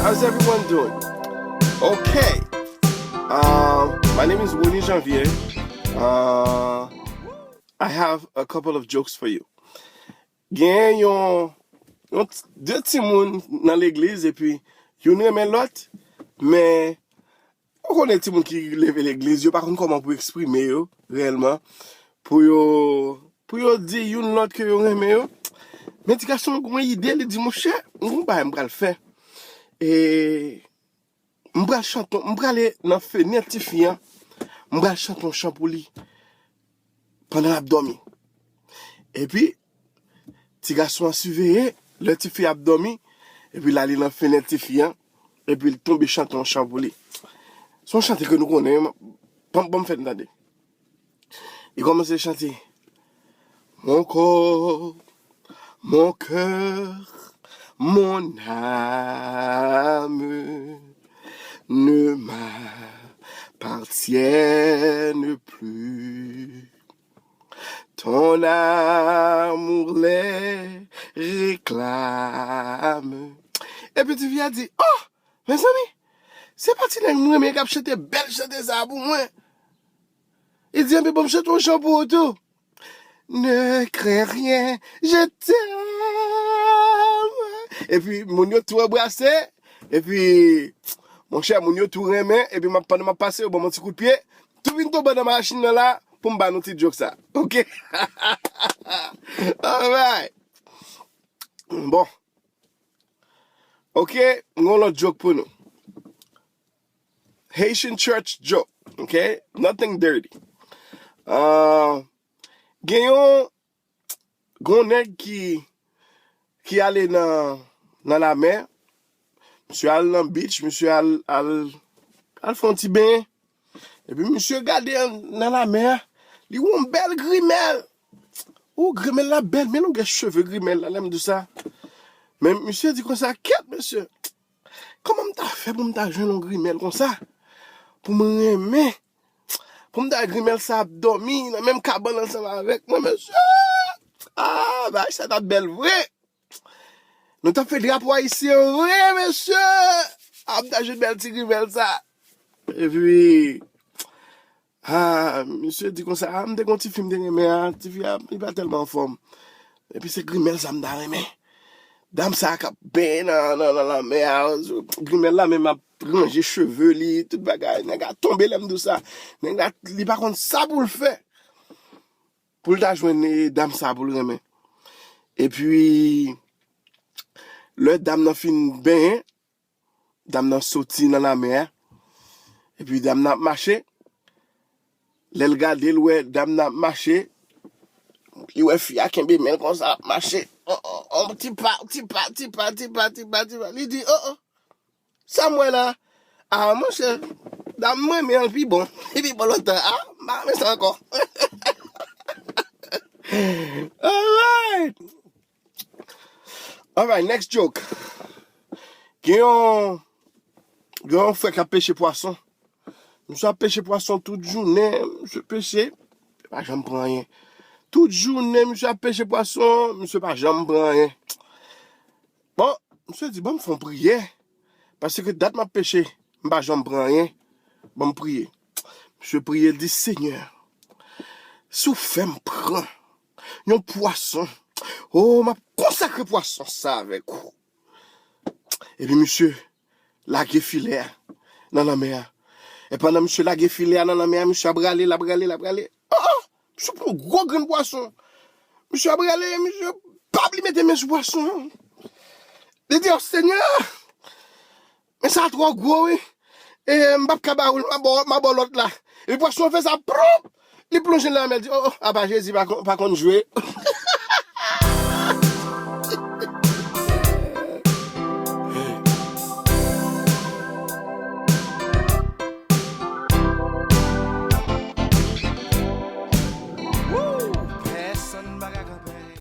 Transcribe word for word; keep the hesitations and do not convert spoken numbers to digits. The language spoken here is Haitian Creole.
How's everyone doing? Okay. Um, my name is Rony Janvier. Uh, I have a couple of jokes for you. Gen yon, yon t- de timoun nan legliz epi youn renmen lòt, men ou konnen timoun ki leve legliz, yo pa konn kòman pou eksprime yo reyèlman, pou yo, pou yo di youn lòt ke yo renmen yo. Men ti gason an gen yon ide, li di, monchè, m gen yon bagay m pral fè. E m pral chante, m prale nan fenèt tifi an, m pral chante yon chan pou li pandan l ap dòmi. Epi, ti gason an siveye lè tifi ap dòmi, epi l ale nan fenèt tifi an, epi l tonbe chante yon chan pou li. Se yon chante ke nou konnen, ban m fè n tande. Li kòmanse chante, mon corps, mon cœur, mon âme ne m'appartiennent plus. Ton amour les réclame. Epi tifi a di, oh, mezanmi, se pa ti nèg m renmen k ap chante bèl chante sa a pou mwen. Li di, anben, bon, m chante yon chan pou ou tou. Ne crains rien, je t'aime. Epi moun yo tou anbrase. Epi, monchè, moun yo tou renmen. Epi m ap, pandan m ap pase, yo ban m yon ti kout pye. Tou vin tonbe nan machin nan la pou m ba nou ti joke sa. Ok? Alright. Bon. Ok, m gen yon lòt joke pou nou. Haitian church joke. Ok? Nothing dirty. Uh, gen yon, gen yon nèg ki, ki ale nan, nan lamè. Misye al nan beach, misye al, al, al fè yon ti benyen. Epi misye gade an- nan lamè a, li wè yon bèl grimèl. Ou, grimèl la bèl, men longè cheve grimèl la, lè m di sa. Men misye di konsa, kèt, mesye, kòman m ta fè pou m ta jwenn yon grimèl konsa? Pou m renmen, pou m ta grimèl sa ap dòmi nan menm kabann ansanm avèk mwen, mesye. Ah, bagay sa t ap bèl vre. Nou t ap fè drapo ayisyen vre, mesye. Ah, m ta jwenn bèl ti grimèl sa. Epi, ah, misye di konsa, ah, m te gon tifi m te renmen a, tifi a, li pa tèlman anfòm. Epi se grimèl sa m ta renmen. Dam sa k ap benyen nan, nan, nan lanmè a, grimèl la menm ap ranje cheve li, tout bagay. Nèg la tonbe lè m di w sa. Nèg la, li pa konn sa pou l fè. Pou l ta jwenn, eh, dam sa pou l renmen. Epi, lè dam nan fin benyen, dam nan soti nan lamè a. Epi dam nan ap mache. Lè l gade, l wè dam nan ap mache. Li wè fi a kenbe men l konsa, ap mache. On, on, on ti pa, ti pa, ti pa, ti pa, ti pa, ti pa. Li di, oh, oh, sa m wè la? Ah, monchè, dam mwen, men l pi bon. Li pi bon lontan. Ah, m pa renmen sa ankò. Alright. Alright, next joke. Gen yon, gen yon frè k ap peche pwason. Misye ap peche pwason tout jounen, misye peche, li pa janm pran anyen. Tout jounen, misye ap peche pwason, misye pa janm pran anyen. Bon, misye di, ban m fè yon priyè. Paske dat m ap peche, m pa janm pran anyen. Ban m priye. Misye priye, l di, Senyè, si w fè m pran yon pwason, o, m ap konsakre pwason sa avèk ou. Epi misye lage filè a nan lanmè a. E pandan misye lage filè a nan lanmè a, misye ap rale, l ap rale, l ap rale. Oh, oh! Misye pran yon gwo grenn pwason. Misye ap rale, misye pap li mete men sou pwason an. Li di, oh, Senyè, men sa twò gwo, wi. E m pap ka ba ou l, m a ba w, m a ba w lòt la. Epi pwason an fè sa, ploup! Li plonje nan lanmè, l di, oh, oh, apa Jezi pa konn, pa konn jwe.